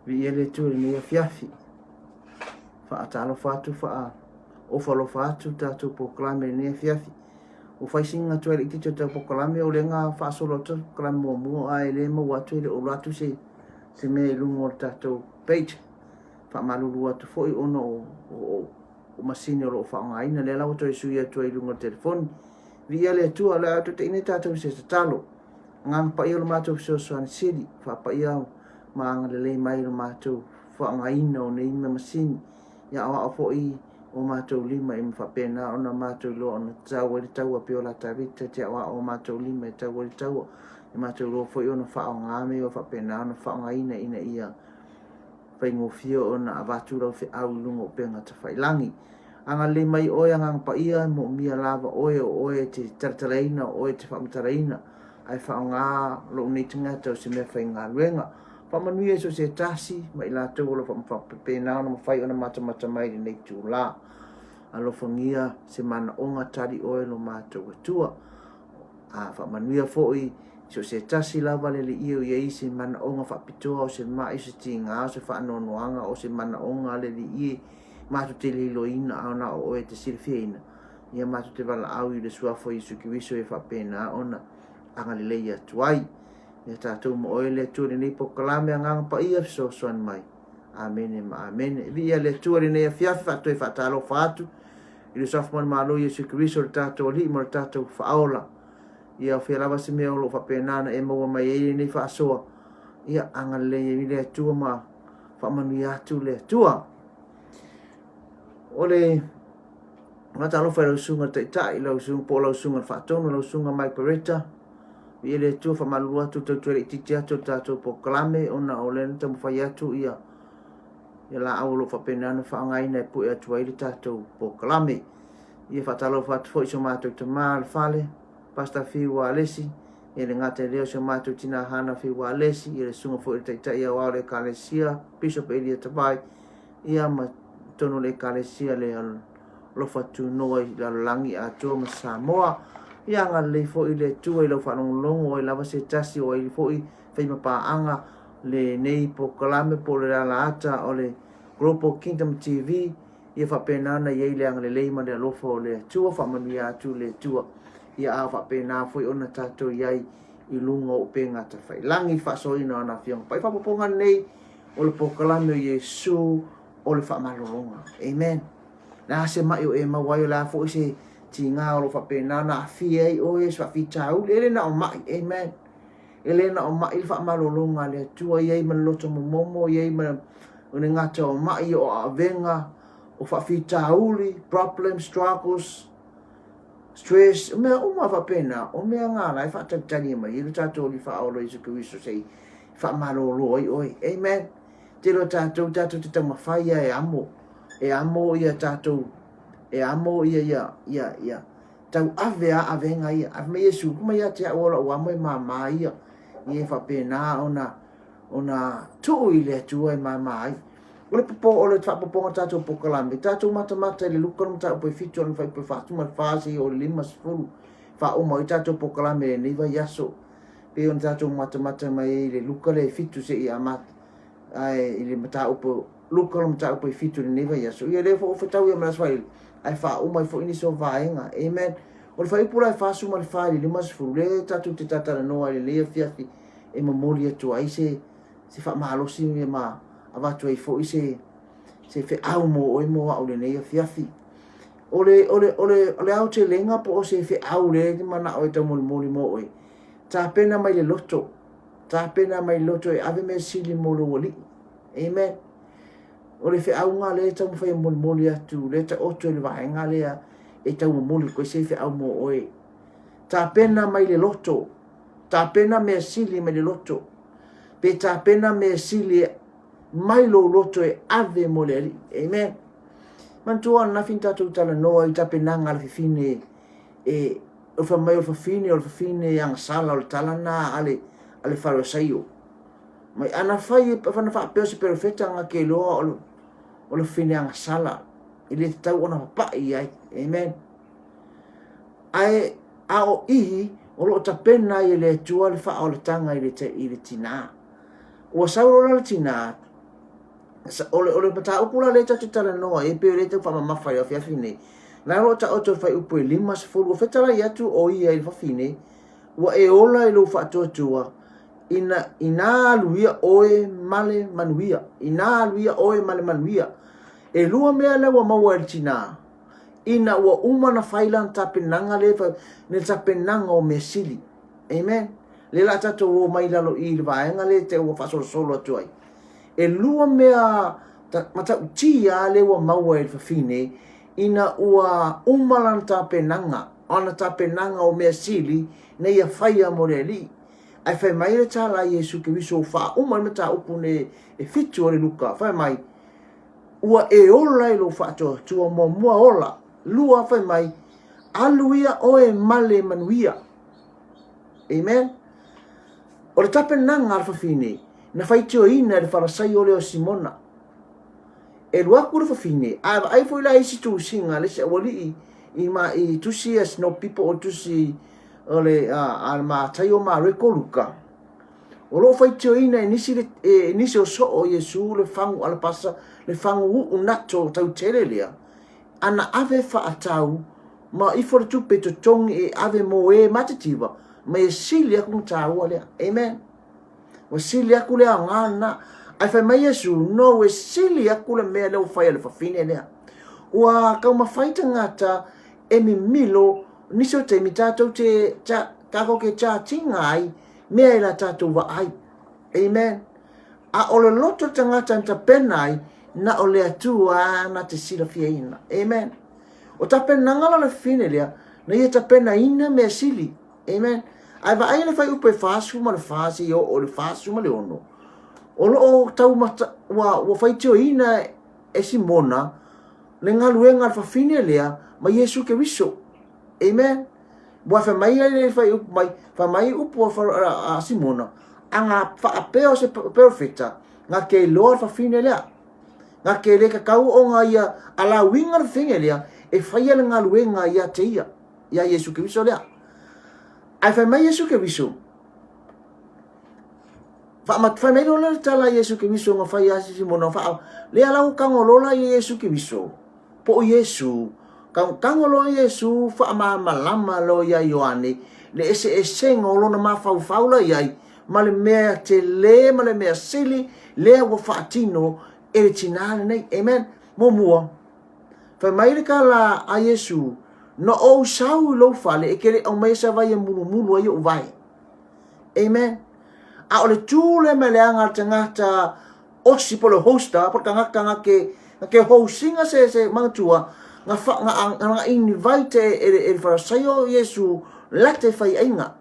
Viia le Atua i lenei afiafi. Faatalofa atu, faaofalofa atu le tatou polokalame i lenei afiafi. Ua fai sina atu ai laitiiti o le tatou polokalame, o lea na faasolo atu le polokalame muamua ae le maua atu, e le o alu atu se, se mea i luga o le tatou page. Faamalulu atu foi ona o, o, o masini o lo o faaaogaina, lea la ua toe sui atu ai i luga o le telefoni. Viia le Atua, o le a taitaina tatou i se tatalo. Agaga Paia o le matou fesoasoani sili, faapaia ma agalelei mai i lo matou faaaogaina o nei mea masini, ia aoao foi o matou lima ina faapena ona matou iloa ona tau ai le taua pei o la Tavita te aoao o matou lima e tau ai le taua, ia matou iloa foi ona faaaoga mea faapena ona faaaogaina ina ia faigofie ona avatu lau feau i luga o upega tafailagi. Agalelei mai oe, Agaga Paia, e moomia lava oe, o oe e te talatalaina, o oe e te faamatalaina, ae faaaoga lou nei tagata o se mea faigaluega. Faamanuia i so o se tasi ma i latou o lo o faapena ona mafai ona matamata mai i lenei itula. Alofagia se manaoga, tali oe lo matou Atua. A faamanuia foi i so o se tasi lava le Alii o i ai se manaoga faapitoa, o se mai, o se tiga, o se faanoanoaga, o se manaoga a le Alii e matou te liloina, a na o oe e te silafiaina, ia matou te valaau i le Suafa o Iesu Keriso e faapena ona agalelei atu ai. Ia tatou ma oe le Atua i lenei polokalame Agaga Paia fesoasoani mai. Amene ma amene. Viia le Atua i lenei afiafi faatoe faatalofa atu i le Suafa ma le Malo Iesu Keriso le tatou Alii ma le tatou Faaola. Ia o fea lava se mea o lo o faapena ona e maua mai ai lenei faasoa. Ia agalelei ai le Atua ma faamanuia atu le Atua. O le faatalofa i lau susuga i le Taitai, lau susuga po o lau susuga i le Faatonu, lau susuga Mike Beretta, Viia le Atua, faamalulu atu, tautua laitiiti atu le tatou polokalame ona o lea na taumafai atu ia ia laau o lo o faapena ona faaaogaina e pue atu ai le tatou polokalame. Ia faatalofa atu foi i so matou tama o le fale, Pastor Fiu Alesi, ia le gata i lea o si o matou tina Hana Fiu Alesi, ia le susuga foi i le Taitai Aoao o le Ekalesia, Bishop Elia Tavai, ia ma totonu o le Ekalesia le Alofa Tunoa i lalolagi atoa ma Samoa. Ia agalelei foi le Atua i lau faalogologo, o ai lava se tasi, o ai foi fai ma paaga lenei polokalame po o le alaata o le Global Kingdom TV, ia faapena ona i ai le agalelei ma le alofa o le Atua, faamanuia atu le Atua. Ia a faapena foi ona tatou i ai i luga o upega tafailagi, i le faasoaina o ana Afioga Paia. Faaopoopoga lenei o le polokalame o Iesu o le faamalologa. Amen. Le a se mai o e maua ai, o le a foi se tiga o lo o faapena ona aafia ai oe, se faafitauli, e le na o mai. Amen. E le na o mai le faamalologa a le Atua, e i ai ma le loto momomo, e i ai ma le gata o mai, o aavega, o faafitauli, problems, struggles, stress, o mea uma faapena, o mea na la e faatalitali mai ai lo tatou Alii Faaola Iesu Keriso se i faamalolo ai oe. Amen. Tele o tatou, tatou te taumafai ia e amo, e amo ia tatou, e amo ia, ia, ia, ia, tau ave a avega ia. Ae fai mai Iesu, kuma ia te au o lau amo e māmā ia. Ia e faapena ona, ona tuu i le Atua e māmā ai. O le popo, o le faapopoga tatou polokalame, tatou matamata i le Luka le mataupu e 7 o le fuaiupu e 44 seia oo i le 50, faauma ai tatou polokalame i lenei vaiaso. Pei ona tatou matamata mai ai i le Luka lea e 7 seia amata, ae i le mataupu Luka le mataupu e 7 i lenei vaiaso, ia lea foi ua fetau ia ma le Aso Faraile, ae faauma ai foi nisi o vaega. Amen. O le fuaiupu la e 44 i le 50, lea tatou te talatalanoa ai i lenei afiafi e momoli atu ai se se faamalosi ma avatu ai foi se se feau mo oe mo au i lenei afiafi. O le, o le, o le, o le aotelega po o se feau lea e manao e taumolimoli mo oe, tapena mai le loto, tapena mai le loto e ave mea sili mo lou alii. Amen. O le feauga lea e taumafai e molimoli atu, lea e taoto i le vaega lea e taumomoli koe se feau mo oe. Tapena mai le loto, tapena mea sili mai le loto, pe tapena mea sili mai lou loto e ave mo le Alii. Amen. Manatua ananafi na tatou talanoa i tapenaga a le fafine e o fai mai o le fafine o le fafine e agasala o le tala na a le a le Farisaio. Mai ana fai e fana faapea o se perofeta nga ke iloa o le o le fafine agasala e le tatau ona papai ai. Amen. Ae a o ihi o lo o tapena ai e le Atua le faaolataga i le i le tinā. Ua sau loa la le tinā. O le, o le mataupu la lea tatou te talanoa ai, pei o lea e tau faamamafa i le afiafi nei, la o lo o taoto i le fuaiupu e 50, ua fetalai atu o ia i le fafine, Ua e ola i lou faatuatua, ina, inā alu ia oe ma le manuia, inā alu ia oe ma le manuia. Elua mea lea ua maua e le tinā, ina ua uma ona fai lana tapenaga lea e fai, le tapenaga o mea sili. Amen. Lea la tatou o mai lalo i le vaega lea te ua faasolosolo atu ai. Elua mea matautia lea ua maua e le fafine ina ua uma lana tapenaga, ana tapenaga o mea sili na ia faia mo le Alii. Ae fai mai le tala a Iesu Keriso ua faauma ai le mataupu nei e fitu o le Luka, fai mai, Ua e ola i lou faatuatua, muamua ola, lua fai mai, alu ia oe ma le manuia. Amen. O le tapenaga a le fafine, na faitioina e le Farasaio lea o Simona. E alu atu le fafine, a vaai foi la isi tusiga a le isi aualii i ma i tusi a Sinopi po o tusi o le a, a le Mataio, Mareko, Luka. O lo o faitioina e nisi, le, e nisi o soo o Iesu le fagu alapasa, le fagu uu nato tautele lea, ana ave faatau ma ifo le tupe totogi e ave mo e matitiva, ma ia sili aku na tāua lea. Amen. Ua sili aku le aoga lena. Ae fai mai Iesu, no, e sili aku le mea lea ua fai e le fafine lea. Ua taumafai tagata e mimilo nisi o taimi tātou te, ta, tākou ke charge-ina ai mea i la tātou vaai. Amen. A o le loto tagata na tapena ai, na o le Atua na te silafiaina. Amen. O tapenaga la le fafine lea, na ia tapenaina mea sili. Amen. Ae vaai le fuaiupu e 44 seia oo i le 46, o lo o tau mata, ua, ua faitioina e Simona le galuega a le fafine lea ma Iesu Keriso. Amen. Ua fai mai ai le fuaiupu mai, fai mai upu a, a Simona, a ngā faapea o se perofeta, ngā ke iloa le fafine lea. Ngā ke le kakau o ngā ia a la uiga le fafine lea, e whaia le galuega ia te ia. Iā Iesu Keriso lea. Ae fai mai Iesu Keriso, fai mai loa le tala a Iesu Keriso nga fai a Simona wha, lea lau kango lola i Iesu Keriso, po o Iesu, kango loa Iesu whaamāmalama loa ia Ioane, le ese esenga o lona mafaufau la iai, ma le mea tele ma le mea sili, lea ua faatino e le tinā lenei. Amen. Muamua, Fai mai le tala a Iesu, Na ou sau i lou fale e ke le aumaia sa vai e mulumulu ai ou vae. Amen. A o le tū le me le anga le tangata osi po le hosta, po le tangata nga ke, nga ke hosinga se, se mangatua, nga, fa, nga, nga, nga invite e, e, e le farasaio Iesu la te fai ainga.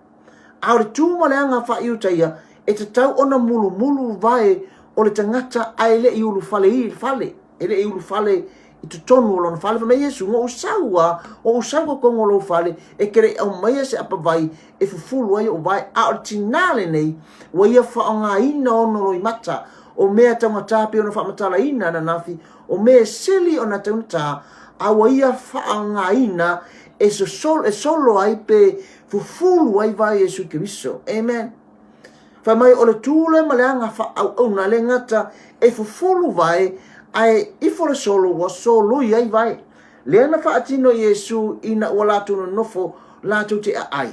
A o le tū ma le anga wha-Iutaia, e tatau ona mulumulu vae o le tangata ae le i ulufale i le fale, e le i ulufale i totonu o lona fale. Fai mai Iesu, Ngo usau a, o usau totonu o lou fale, e ke le i aumaia se apavai e fufulu ai ou vae. A o le tinā lenei, ua ia faaaogaina ona loimata, o mea taugata pei ona faamatalaina ananafi, o mea e sili ona taugata, a ua ia faaaogaina e sosolo, e solo ai pe fufulu ai vae Iesu Keriso. Amen. Fai mai o le tū le ma le aga whaauauna le gata e fufulu vae ae ifo le solo ua soloi ai vae. Lea na whaatino Iesu ina ua latou nonofo latou te aai.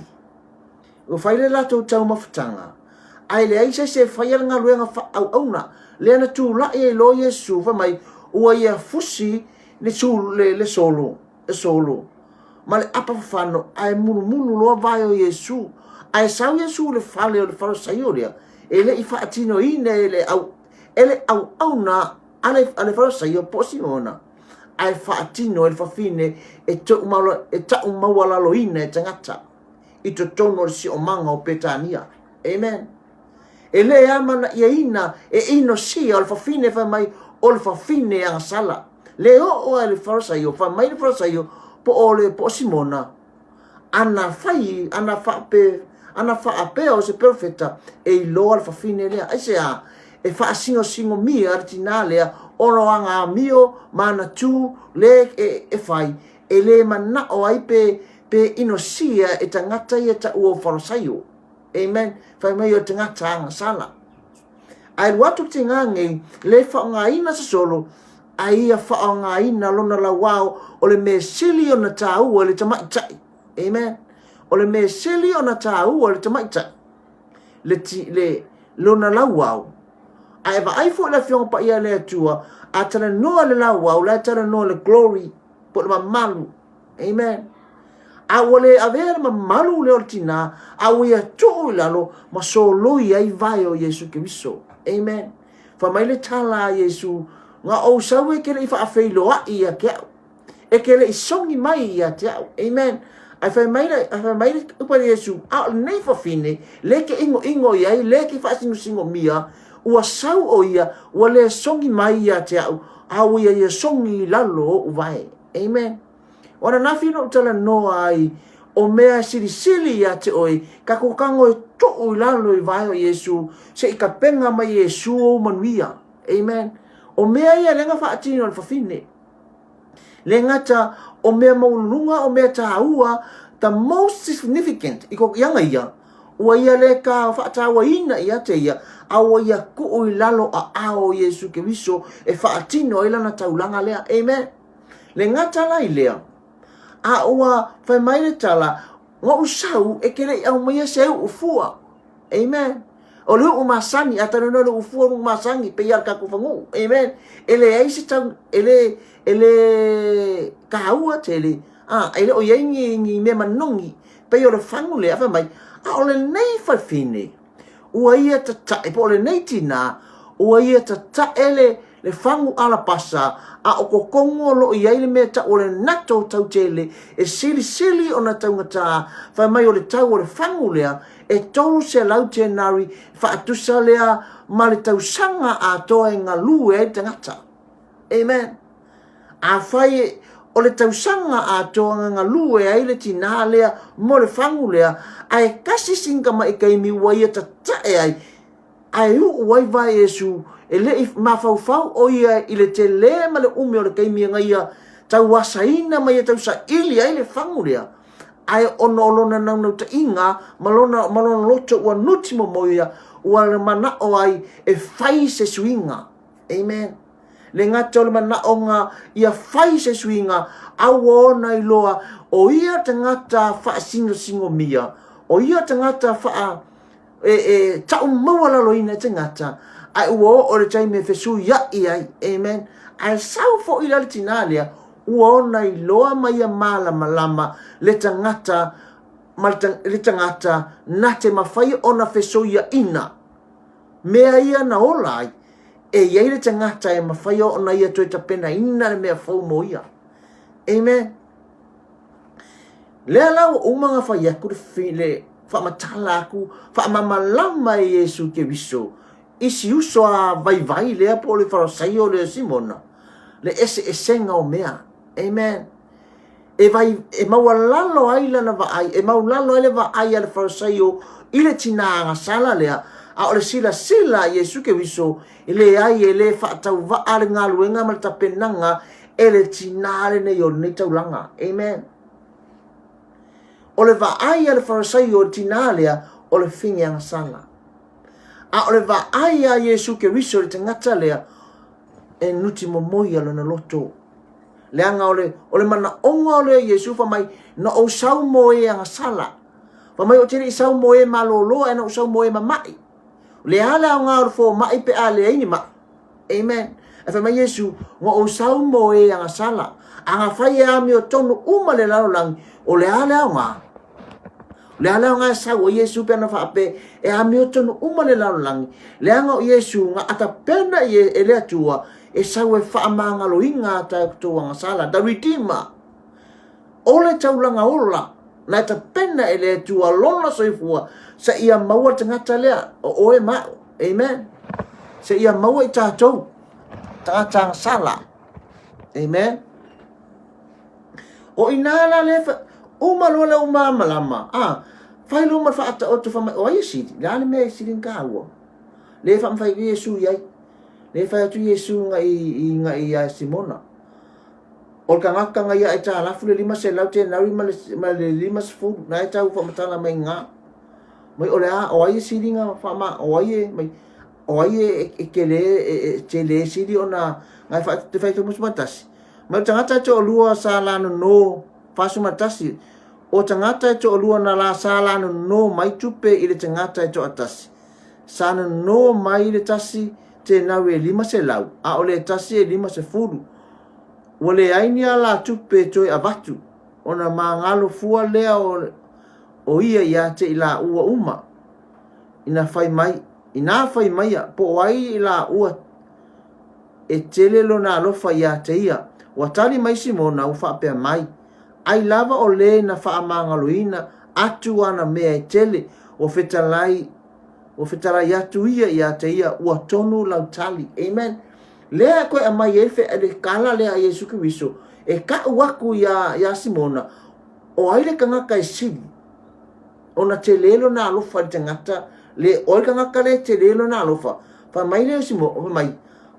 Ua fai le latou taumafataga, ae leai se isi e faia le galuega faaauauna. Lea na tulai ai loa Iesu, fai mai, ua ia fusi le, su, le, le solo, le solo, ma le apa fafano, ae mulumulu loa vae o Iesu. Ae sau Iesu i le fale o le Farisaio lea, e le i faatinoina e le au, e le auauna a le, a le Farisaio po o Simona, ae faatino e le fafine e, e ta'u maualaloina e tagata. i totonu o le siomaga o Petania. Amen. E le amanaiaina e inosia o le fafine fai mai o le fafine e agasala. Le oo ai le Farisaio, fai mai le Farisaio po o le po o Simona, ana fai, ana faape, ana faapea o se perofeta e iloa le fafine lea. Aisea? E faasingosingo-mia le tinā lea ona o ana amio ma ana tū le e, e fai, e le manao ai pe, pe inosia e tagata ia taua o Farisaio. Amen. Fai mai o tagata agasala. Ae alu atu le tinā nei, le faaaogaina se solo, a ia faaaogaina lona lauao o le mea sili ona tāua i le tamaitai. Amen. O le mea sili ona tāua i le tamaitai, le, le, lona lauao. A e vaai foi le Afioga Paia a le Atua, a talanoa le lauao, la e talanoa le glory, po o le mamalu. Amen. A ua le avea le mamalu lea o le tinā, a ua ia tuu i lalo ma soloi ai vae o Iesu Keriso. Amen. Fai mai le tala a Iesu, Nga ou sau e ke le i faafeiloai ia te au. E ke le i sogi mai ia te au. Amen. Ae fai mai le, fai mai le upu a Iesu, a o lenei fafine, le ke ingoingo i ai, le ke faasinosinogomia, ua sau o ia, ua le sogi mai ia te au, a ua ia ia sogi i lalo o ou vae. Amen. O ananafi na ou talanoa ai, o mea e silisili ia te oe, tatou tago e tuu i lalo i vae o Iesu, se i tapena mai e Iesu ou manuia. Amen. O mea ia lea na faatino e le fafine. Le gata o mea maualuluga, o mea tāua, the most significant, i ko ianga ia, ua ia le ka faatauaina ia te ia, a ua ia tuu i lalo aao o Iesu Keriso e faatino ai lana taulaga lea. Amen. Le gata la i lea, a ua fai mai le tala, Ngoʻu sau e ke le i aumaia se uʻu fua. Amen. O le uʻu masani, a talanoa le uʻu fua, uʻu masani, pei a le tatou faguʻu. Amen. E leai se tau, e le, e le kāua tele, a, e le o i ai ni, ni mea manogi, pei o le fagu lea, fai mai, a o lenei fafine, Ua ia tataʻe, po o lenei tinā, ua ia tataʻe le, le fagu alapasa, a o totonu o lo o i ai le mea tau o le nato tau tele, e silisili ona taugatā, fai mai o le tau o le fagu lea, e 300 tenari, faatusa lea ma le tausaga atoa e galue ai le tagata. Amen. Afai o le tausaga atoa na galue ai le tinā lea mo le fagu lea, ae kasi sina tamaʻi taimi ua ia tataʻe ai, ae uʻu ai vae Iesu, e le i mafaufau ʻo ia i le telē ma le ʻumi o le taimi na ia tauasaina ma ia tausaili ai le fagu lea, ae ona o lona naunautaiga ma lona, ma lona loto ua nuti momoia, ua manaʻo ai e fai se suiga. Amen. Le gata o le manaʻoga ia fai se suiga, a ua ona iloa ʻo ia tagata faasingosigomia, ʻo ia tagata faa e, e taʻu maualaloina e tagata, ae ua oo le taimi e fesuiaʻi ai. Amen. Ae sau foʻi la le tinā lea, ua ona iloa ma ia malamalama le tagata ma le tagata na te mafai ona fesuiaʻina mea ia na ola ai, E i ai le tagata e mafai ona ia toe tapenaina le mea fou mo ia. Amen. Lea la ua uma na fai atu le, le faamatala atu, faamamalama e Iesu Keriso i si uso a vaivai lea po o le Farasaio lea o Simona, le eseesega o mea. Amen. E, vai, e maualalo ai lana vaai, e maulalo ai le vaai a le Farisaio i le tinā agasala lea, a o le silasila a Iesu Keriso, e leai e le faatauvaa le galuega ma le tapenaga e le tinā lenei o lenei taulaga. Amen. O le vaai a le Farisaio i le tinā lea, o le fine agasala. A o le vaai a Iesu Keriso i le tagata lea, e nuti momoia lona loto. Leaga o le, o le manaʻoga o lea Iesu fai mai, na ou sau mo e agasala. Fai mai ou te le i sau mo e malōlō ae na ou sau mo e mamaʻi. Le a le aoga o le fōmaʻi pe a leai ni maʻi. Amen. Ae fai mai Iesu, na ou sau mo e agasala. A na fai e amiotonu uma le lalolagi, o le a le aoga? O le a le aoga e sau ai Iesu pe ana faapea e amiotonu uma le lalolagi? Leaga o Iesu na atapena i e le Atua e sau e faamagaloina a tatou agasala, the Redeemer. O le taulaga ola, na e tapena e le Atua lona soifua, se ia maua le tagata lea, o oe ma au. Amen. Se ia maua i tatou, tagata agasala. Amen. O ina la le, uma loa le umalamalama, a, fai loa ma le faataoto fai mai, o ai e sili? Le a le mea e sili na tāua? Le faamafai Iesu i ai. Le fai atu Iesu ngai i ngai ia Simona. O le tagata ngai ia e tālafu le 500 tenari ma le, ma le 50, na e tau whaamatala mai ngā. Mai o le a, o ai e sili ngā whaama, o ai e, mai, O ai e, e, tele, e, e tele sili ona ngai fa te fai 31. Ma o tagata e toalua sa la nono 41. O tagata e toalua na la sa la nono mai tupe i le tagata e toatasi. Sa nono mai le tasi tenau e 500, a o le tasi e 50. Ua leai ni alatupe e toe avatu, ona magalo fua lea o, o ia ia te i laua uma. Ina fai mai, inā fai maia, po o ai i laua e tele lona alofa iā te ia. Ua tali mai Simona ua faapea mai, Ai lava o lē na faamagaloina atu ana mea e tele, ua fetalai, ua fetalai atu ia iā te ia, ua tonu lau tali. Amen. Lea e koe aumai ai le, le kala lea a Iesu Keriso, e ka'u aku iā, iā Simona, o ai le tagata e sili? Ona tele lona alofa i le tagata, le o le tagata le tele lona alofa. Fai mai le Simona, fai mai,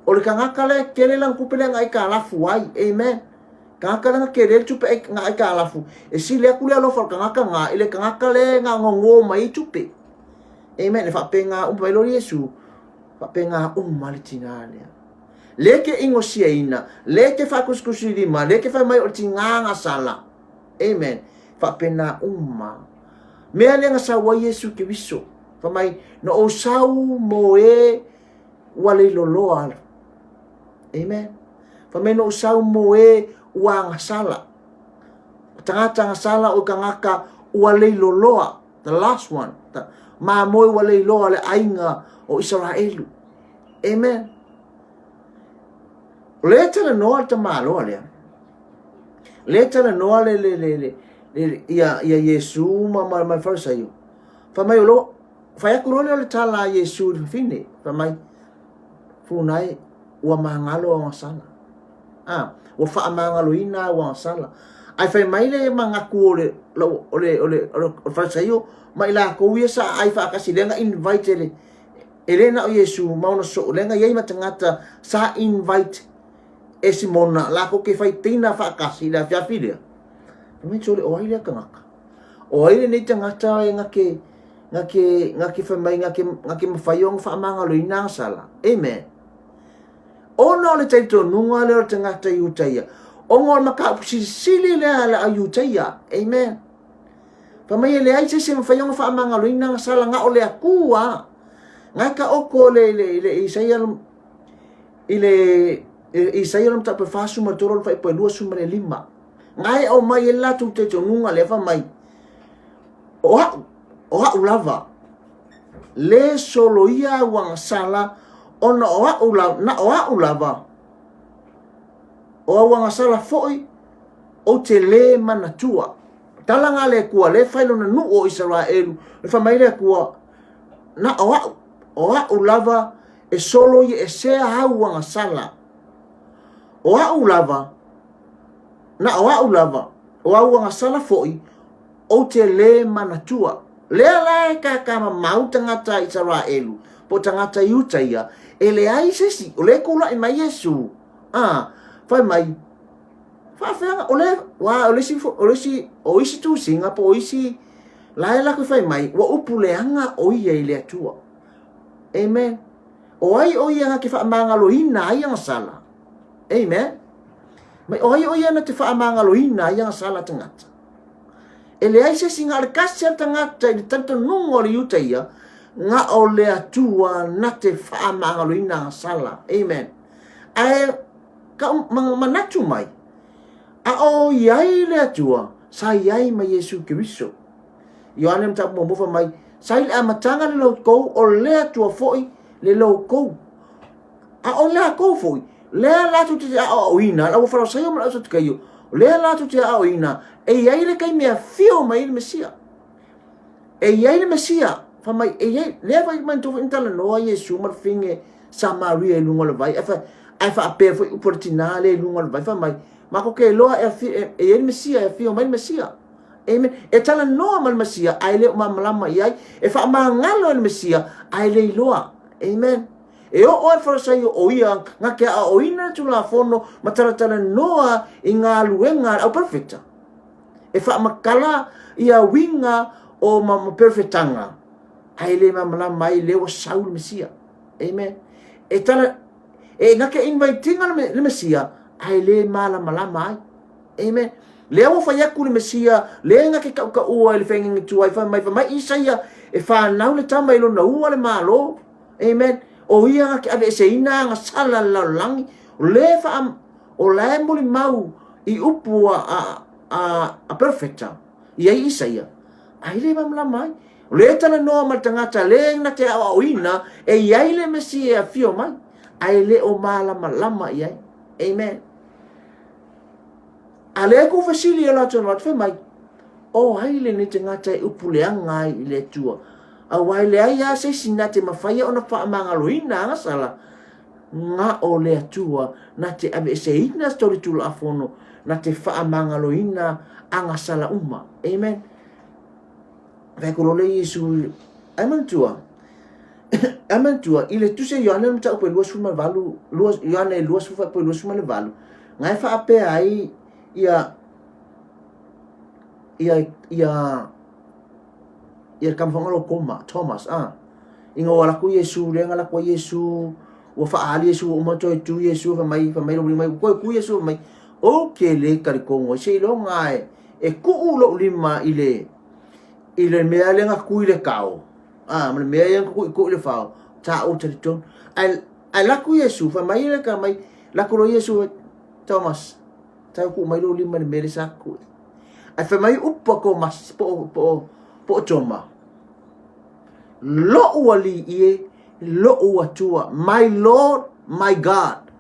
o le tagata le tele lana tupe lea na aikalafu ai. Amen. Tagata lea na tele le tupe na aikalafu, e sili atu le alofa o le tagata na i le tagata le na nono mai ai tupe. Amen. E faapena uma mai loa Iesu, faapena uma le tinā lea. Le ke ingosiaina, le ke faakusikusi lima, le ke fai mai o le tinā na sala. Amen. Faapena uma. Mea lea na sau ai Iesu Keriso. Fai mai, na ou sau mo e ua leiloloa. Amen. Fai mai, na ou sau mo e ua agasala. O tagata agasala o tagata ua leiloloa. The last one. The, mamoe ua leiloa le aiga o Isaraelu. Amen. O lea talanoa le tamaloa lea. Lea talanoa le, le, le, le, le ia, ia Iesu ma, ma, ma le Farisaio. Fai mai o lo, fai atu loa lea o le tala a Iesu i le fafine. Fai mai, Funai, ua magalo au agasala. Ah, ua faamagaloina au agasala. Ae fai mai le manatu o le, o le, o le, o le, o le Farisaio ma i lakou ia sa ai faatasi lea na invite e le, e le na o Iesu ma ona soo, lea na i ai ma tagata sa invite e Simona lakou ke fai teina faatasi i le afiafi lea. Fai mai sole o ai lea tagata? O ai lenei tagata e na ke na ke na ke fai mai na ke na ke mawhai o nga whaamangaloina agasala. Amen. Ona o le talitonuga lea o le tagata Iutaia, ona o le mataupu silisili lea a le au Iutaia. Amen. Fai mai e leai se isi e mafai ona faamagaloina agasala na o le Atua. Ngae ka oko le le le Isaia i le Isaia le mataupu e 43 le fuaiupu e 25. Ngae aumai ai le latou talitonuga lea fai mai, o a'u, o a'u lava, le soloia au agasala ona o a'u lava, na o a'u lava, o au agasala foi ou te lē manatua. Tala nga le Atua, le fai lona nuu o Isaraelu, le fai mai le Atua, na o a'u, o a'u lava e solo ia esea au agasala. O a'u lava, na o a'u lava, o au agasala foi, ou te lē manatua. Lea la e kākāmamau tagata Isaraelu, po o tagata Iuta ia, e leai se isi, o lea e kulaʻi mai Iesu, a, fai mai, faafeaga, o lea, ua, o le isi, o le isi, o isi tusiga po o isi, la e lakou fai mai, ua upu leaga o ia i le Atua. Amen. O ai o ia na te faamagaloina ai agasala? Amen. Mai o ai o ia na te faamagaloina ai agasala tagata? E leai se isi na o le kasi a le tagata i le talitonuga o le Iuta ia, na o le Atua na te faamagaloina agasala. Amen. Ae ka manatu mai, a o i ai le Atua, sa i ai ma Iesu Keriso. Ioane mataupu muamua fai mai, sa i le amataga le loukou, o le Atua foi le loukou. A o lakou foi, lea latou te aoaoina, le aufalasaio ma le ausatukaio, lea latou te aoaoina, e i ai le taimi e afio mai ai le Mesia. E i ai le Mesia, fai mai, e i ai, lea fai mai foi na talanoa Iesu ma le fine Samaria i luga o le vai, ae faapea foi upu a le tinā lea i luga o le vai, fai mai, matou te iloa e, afio, e, e i ai le Mesia, e afio mai le Mesia. Amen. E talanoa ma le Mesia, ae le o malamalama i ai. E faamagalo e le Mesia, ae le iloa. Amen. E oo ai le Farisaio o ia na te aoaoina le Tulafono ma talatalanoa i galuega a le auperofeta. E faamatala ia uiga o ma, ma perofetaga, ae le malamalama ai lea ua sau le Mesia. Amen. E tala, e na ke invite-ina le Mesia, ae le malamalama ai. Amen. Lea ua fai atu le Mesia, le na ke kaʻukaʻua i le feagaiga tuai, fai mai, fai mai Isaia, e fanau le tama i lona ua le Malo. Amen. O ia na ke aveeseina agasala a le lalolagi. O le faa, o la e molimau i upu a, a, a, a perofeta, i ai Isaia, ae le malamalama ai. O le talanoa ma le tagata le na te aoaoina e i ai le Mesia e afio mai, ae le o malamalama i ai. Amen. A lea ku fesili e latou na fai mai, o ai lenei tagata e upu leaga ai i le Atua? Aua e leai lava se isi na te mafaia ona faamagaloina agasala, na o le Atua na te aveeseina se solitulafono na te faamagaloina agasala uma. Amen. Fai atu loa lea Iesu, Ai manatua, ai manatua, i le tusi a Ioane le mataupu e 28, Ioane 20:28, na e faapea ai ia, ia, ia, ia le tama foi Toma, Thomas, ah. Ina ua alu atu Iesu, lea na alu atu ai Iesu, ua faaali Iesu, ua uma ona toe tu Iesu, fai mai, fai mai lou lima, ua toe tu Iesu, fai mai, ou te le talitonu ai, seiloga e, e tuu lou lima i le, i le mea lea na tui le kao, a, ma le mea ia na tuituitui le fao, ta ou talitonu. Ae, ae alu atu Iesu, fai mai le ka mai, alu atu loa Iesu, Thomas, tau tuu mai lou lima i le mea lea sa tui. Ae fai mai upu a Tomasi, po o, po o, po o Toma, Lo'u Alii e, lo'u Atua, my Lord, my God.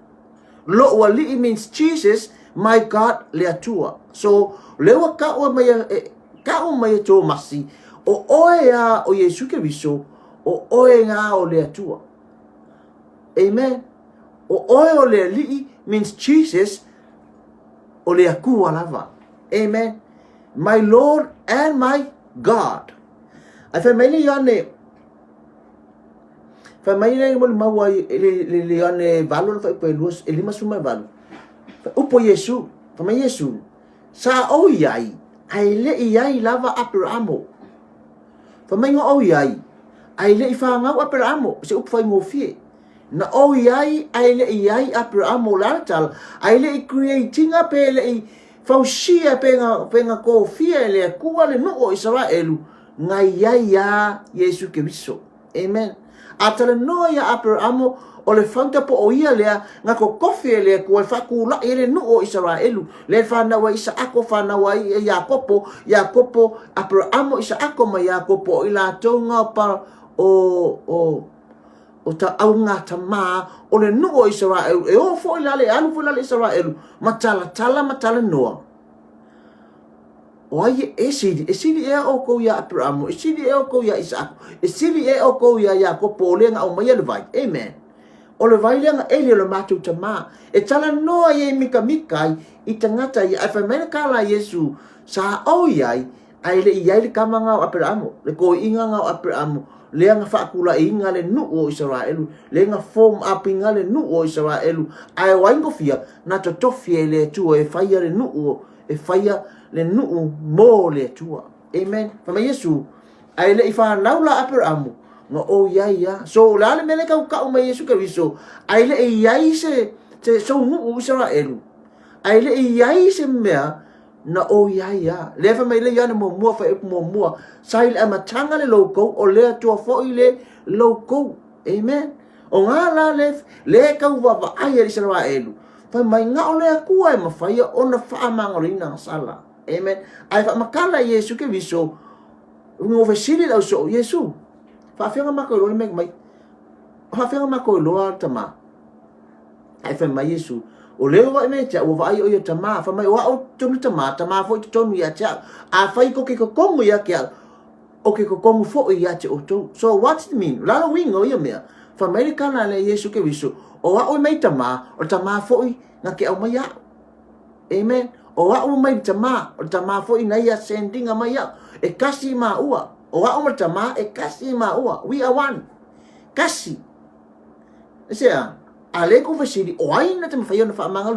Lo'u Alii means Jesus, my God, le Atua. So, lea ua ta'ua mai e, ta'u mai e Tomasi, o oe a o Iesu Keriso, o oe a o le Atua. Amen. O oe o le Alii means Jesus, o le Atua lava. Amen. My Lord and my God. Ae fai mai le Ioane, fai mai le molimau ai le, le, le Ioane 8 le fuaiupu e 2, e 58. Upu a Iesu, fai mai Iesu, sa ou i ai, ae le i ai lava Aperamo. Fai mai na ou i ai, ae le i fanau Aperamo, se upu faigofie. Na ou i ai, ae le i ai Aperamo, o le a le tala, ae le i create-ina pe le i fausia pe na, pe na tofia e le Atua le nuu o Isaraelu, na i ai a Iesu Keriso. Amen. A talanoa ia Aperamo, o le founder po o ia lea na totofi e le Atua e faatulai ai le nuu o Isaraelu, lea e fanau ai Isaako, fanau ai Iakopo, Iakopo, Aperamo, Isaako ma Iakopo, o i latou na o, o, o, o ta augatama o le nuu o Isaraelu, e o foi la le alu foi la le Isaraelu, ma talatala ma talanoa. O ai e sili, e sili ea outou iā Aperamo, e sili ea outou iā Isaako, e sili ea outou iā Iakopo o lea na aumaia le vai. Amen. O le vai lea na ʻeli o le matou tamā. E talanoa ia i mikamika ai i tagata ia, ae fai mai le kala a Iesu, sa ou i ai, Ae le i ai le tama na o Aperaamo, le toeaina na o Aperaamo, lea na faatulaiina le nuu o Isaraelu, lea na form up ina le nuu o Isaraelu, ae o ai na tofia? Na totofi e le Atua e faia le nuu, e faia le nuu mo le Atua. Amen. Fai mai Iesu, ae le i fanau la Aperaamo, na ou i ai ia. So, o le a le mea lea e tau tau mai Iesu Keriso, ae le i ai se, se sou nuu Isaraelu, ae le i ai se mea Na ou i ai a. Lea fai mai le Ioane muamua, fuaiupu muamua, sa i le amataga le loukou, o le Atua foi le loukou. Amen. O ngā la le, le tau vaavaai a le Isaraelu, fai mai na o le Atua e mafaia ona faamagaloina agasala. Amen. Ae faamatala i Iesu Keriso, ina ua fesili le ausoo, Iesu, faafia matou iloa le mea mai, faafia matou iloa le tama? Ae fai mai Iesu, O lea ua vaai mai ia te au, ua vaai oe i o Tamā. Fai mai, O au i totonu i Tamā, Tamā foi i totonu ia te au. Afai kou te totonu ia te au, o ke totonu foi ia te outou. So what's it mean? O le a le uiga o ia mea? Fai mai le tala lea Iesu Keriso, O au e mai Tamā, o le Tamā foi na te aumai iaʻu. Amen. O au e mai le Tamā, o le Tamā foi na ia sendinga mai iaʻu. E kasi māua. O au ma le Tamā, e kasi māua. We are one. Kasi. Aisea? A lea kou fesili, o ai na te mawhai ona whaamangalo?